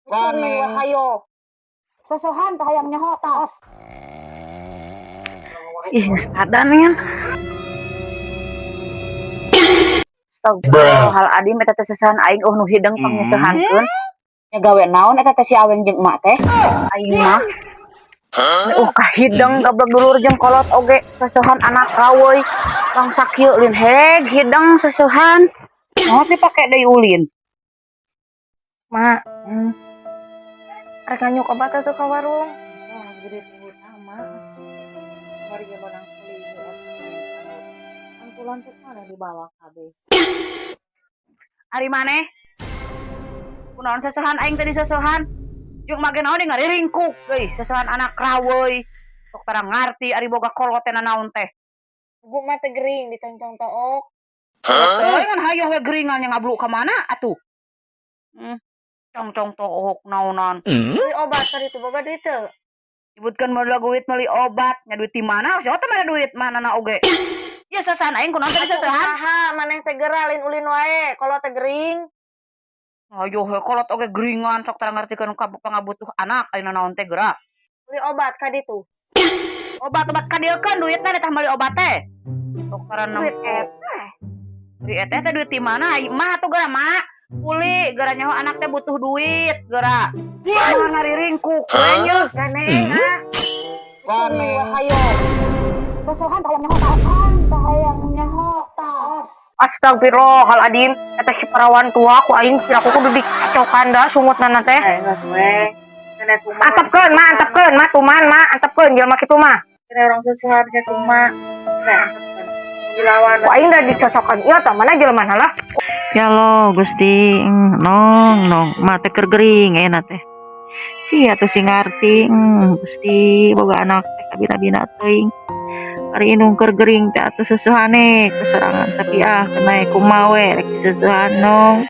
Cuy we hayo. Sosohan tah hayang nyaho taos. Ih, geus adan yan. Astagfirullahaladzim, eta teh sesahan aing oh nu hideng pangnyesehankeun. Nya gawe naon eta teh si Aweng jeung emak teh? Aing mah. Kahideng goblok dulur jeung kolot oge sesehan anak raweuy. Bangsa kieu lin heg hideng sesehan. Naon dipake deui ulin? Ma, rek nganyuk obat atuh ka warung. Wah, gede utama. Mari ge menang Antu-lantuk mana dibawa kabeh. Ari maneh? Kunaon sesehan aing tadi sesehan? Jeung mage naon deui ngariringkuk deui sesehan anak raweuy. Sok tara ngarti ari boga kolot teh nanaon teh. Pugu mah teh gering ditoncong took. Teuing ngan hayoh we geringan yang ngablu ka mana atuh? Congcong took naonan. Beli obat tadi tuh boga duit teu? Nyebutkeun modal duit meuli obat, nya duit di mana? Siapa teh mana duit mana na oge. Ya sesehan aing kunaon tadi sesehan? Usaha maneh teh geura lain ulin wae, kolot teh gering. Hayoh we kolot oge geringan sok tara ngartikeun ka pangabutuh anak ayeuna naon teh geura. Beli obat ka ditu. Obat-obat kadieukeun duitna tah meuli obat teh. Sok tara Duit nempo. Eteh. Duit eteh teh duit di mana? Ai mah atuh geura mak. Kuli geura nyaho anak teh butuh duit geura. Mah ngariringkuk we nya. Ganeng ah. Cuy we hayo. Sosohan tah hayang nyaho taos. Tah hayang nyaho taos. Astagfirullahaladzim, eta si perawan tua ku aing piraku kudu dicokan da sungutna teh. Antepkeun ma, antepkeun ma, tuman ma, antepkeun jelema kitu mah. Orang sesuatu ke kumaha. Dilawan. Ku aing da dicocokan. Ieu tah mana jelema lah. Ya Allah, Gusti, nong, nong, mate keur gering ayeuna teh. Ci atuh sing ngarti, Gusti, boga anak teh kabina-bina teuing. Ari indung keur gering teh atuh seuseuhane kusorangan tapi ah kena kumaha we rek diseuseuhan, nong.